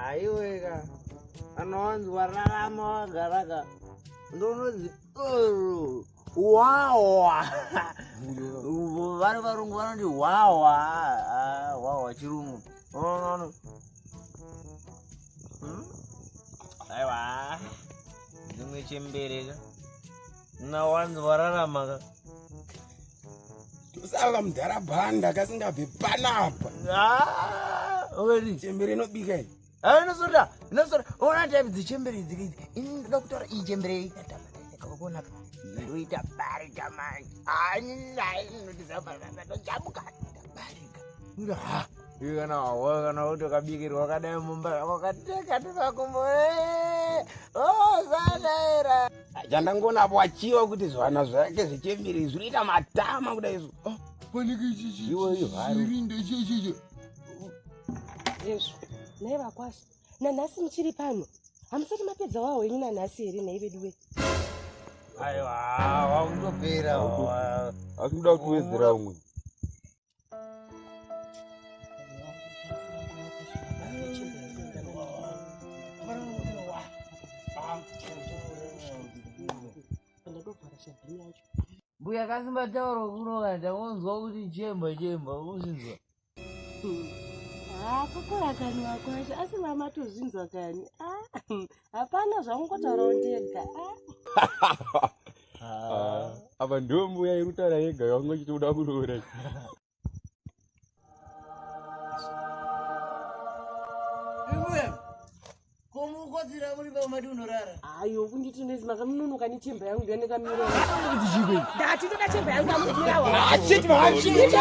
Aiweka anowanzi wararama wagaraka ndononzi uru wawa vari varungu vanoti wawa ah, wawa chirungu unoona hmm? Aiwa dzimwe chembereka nawanzi wararama ka Tosaka mudhara bhanda kasingabve panapa. Ah, Chembere inobika iyi. Ah, inosota, inosota. Ona type dzechembere idzi idzi. Ini ndoda kutaura iyi chembere iyi ikatamana ndoita barika manje. Ah, ndinotiza barika, ndojamuka. Barika. Ndoda ha. Iwe kana wawa kana utokabikirwa kadai mumba wakateka tumakumbo. Oh, sadaira. Chandangona apo achiwa kuti zvana zvake zvechembere zvinoita matama kudai izvo. Ah, panenge ichi Iwe ihwaro. chirinde checheche. Hezvo, nhai vakwasha, nanhasi muchiri pano? Hamusati mapedza wawo henyu nanhasi here nhai veduwe? Aiwa, wakutopera. Asi muda kutiwedzera umwe. Mbuya kasimba tauro kuno kana ndakonzwa kuti chemba chemba uzvinzwa. Haa kokora kani wakwasha asi mamatozvinzwa kani. Ah, hapana zvaungotaurawo ndega. Ah. Ah, apa ndiwo mbuya iri kutaura yega yawanga uchiti uda kuroora. Mbuya, ko mukotsira muri pamati unorara? Ayo kunditi ndezi makamunonoka nechemba yangu ndiyandikamira. Ndati ndoda chemba yangu amukumira wa. Ah, shit, man. Shit.